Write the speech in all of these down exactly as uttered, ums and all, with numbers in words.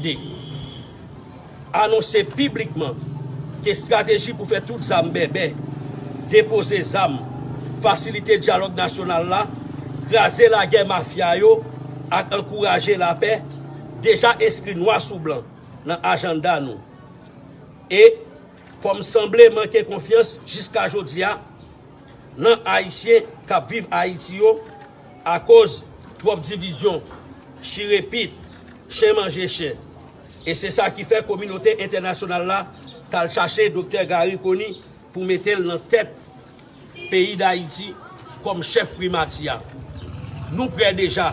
deside anonse piblikman ke estrateji pou fè tout zam bèbè, depoze zam, fasilite dyalòg nasyonal la, kraze lagè mafya yo ak ankouraje lapè deja enskri nwa sou blan nan ajanda nou. E, kòm sanble manke konfyans jiska jodi a nan Ayisyen k ap viv Ayiti yo, akoz twòp divizyon, chire pit, chen manje chen. E se sa ki fè kominote entènasyonal la t al chache Doktè Garry Conille pou mete l nan tèt peyi Dayiti kòm chèf primati a. Nou prè deja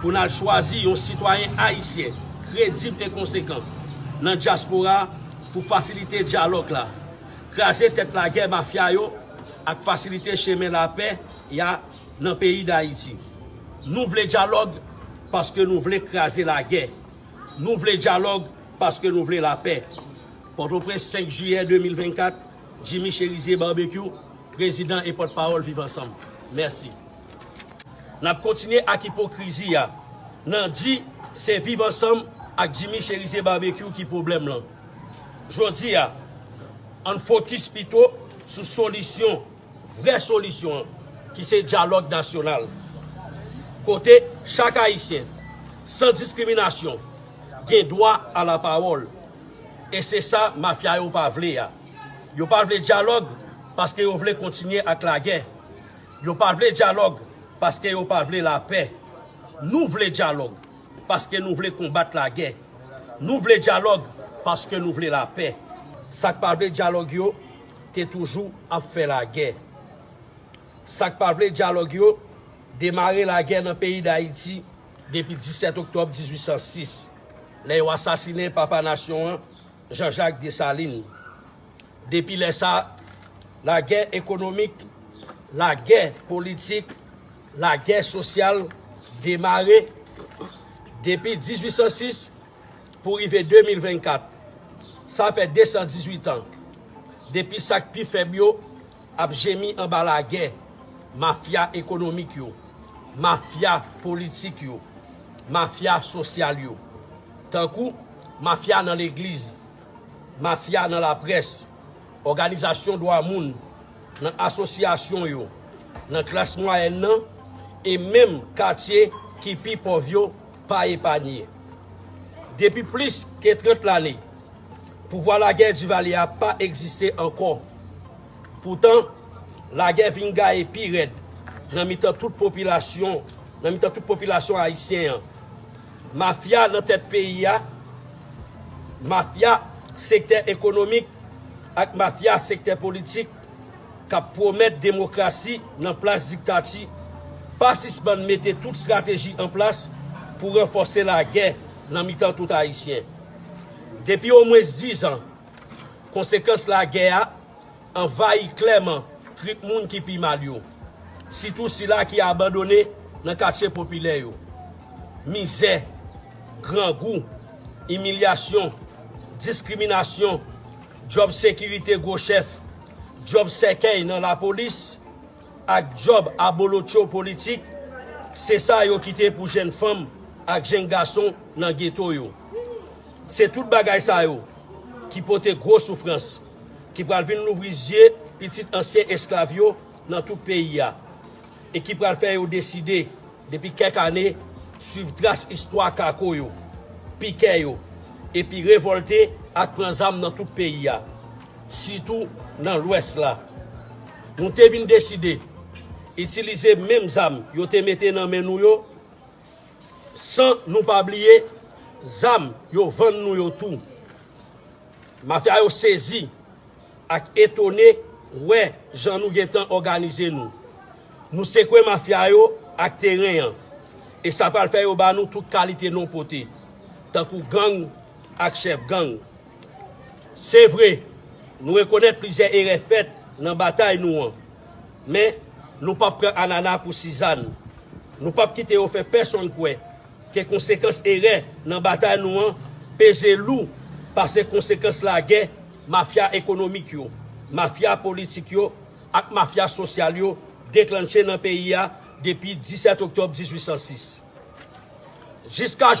pou n al chwazi yon sitwayen ayisyen kredib e konsekan nan dyaspora a pou fasilite dyalòg la, kraze tèt lagè mafya yo ak fasilite chemen lapè a nan peyi Dayiti. Nou vle dyalòg paske nou vle kraze lagè. Nou vle dyalòg paske nou vle lapè. Pòtoprens, senk jiyè de mil vennkat, Jimmy Chérizier Barbecue, prezidan e pòtpawòl Viv Ansanm. Mèsi. N ap kontinye ak ipokrizi a nan di se Viv Ansanm ak Jimmy Chérizier Barbecue ki pwoblèm lan. Jodi a, ann fokis pito sou solisyon, vrè solisyon an, ki se dyalòg nasyonal. Kote chak Ayisyen, san diskriminasyon, gen dwa a lapawòl. E se sa mafya yo pa vle a. Yo pa vle dyalòg paske yo vle kontinye ak lagè. Yo pa vle dyalòg paske yo pa vle lapè. Nou vle dyalòg paske nou vle konbat lagè. Nou vle dyalòg paske nou vle lapè. Sa k pa vle dyalòg yo te toujou ap fè lagè. Sa k pa vle dyalòg yo demare lagè nan peyi Dayiti depi disèt oktòb dizuit san sis, lè yo asasinen papa nasyon an, Jean-Jacques Dessalines. Depi lè sa a, lagè ekonomik, lagè politik, lagè sosyal demare depi dizuit san sis pou rive de mil vennkat. Sa fè de san dizuit an depi sa k pi fèb yo ap jemi anba lagè mafya ekonomik yo, mafya politik yo, mafya sosyal yo, tankou mafya nan legliz, mafya nan laprès, òganizasyon dwa moun, nan asosyasyon yo, nan klas mwayèn nan, e menm katye ki pi pòv yo pa epanye. Depi plis ke trant lane, pouvwa lagè Duvalier a pa egziste ankò. Poutan, lagè vin gaye pi rèd nan mitan tout popilasyon, nan mitan tout popilasyon ayisyen an. Mafya nan tèt peyi a, mafya sektè ekonomik ak mafya sektè politik k ap pwomèt demokrasi nan plas diktati, pa sispann mete tout estrateji an plas pou ranfòse lagè nan mitan tout Ayisyen. Depi omwens diz an, konsekans lagè a anvayi klèman trip moun ki pi mal yo, sitou sila ki abandone nan katye popilè yo. Mizè, grangou, imilyasyon, diskriminasyon, djòb sekirite gwo chèf, djòb sèkèy nan lapolis, ak djòb abolotcho politik, se sa yo kite pou jèn fanm ak jèn gason nan geto yo. Se tout bagay sa yo ki pote gwo soufrans, ki pral vin louvri zye pitit ansyen esklav yo nan tout peyi a, e ki pral fè yo deside, depi kèk ane, swiv tras istwa kako yo, pikè yo, epi revòlte ak pran zam nan tout peyi a, sitou nan Lwès la. Nou te vin deside itilize menm zam yo te mete nan men nou yo, san nou pa bliye zam yo vann nou yo tou. Mafya yo sezi ak etone wè jan nou gentan òganize nou. Nou sekwe mafya yo ak teren an, e sa pral fè yo ba nou tout kalite non pote, tankou gang ak chèf gang. Se vre, nou rekonèt plizyè erè fèt nan batay nou an, men nou p ap pran anana pou sizann. Nou p ap kite yo fè pèsonn kwè ke konsekans erè nan batay nou an peze lou pase konsekans lagè mafya ekonomik yo, mafya politik yo ak mafya sosyal yo deklanche nan peyi a depi disèt oktòb dizuit san sis. Jiska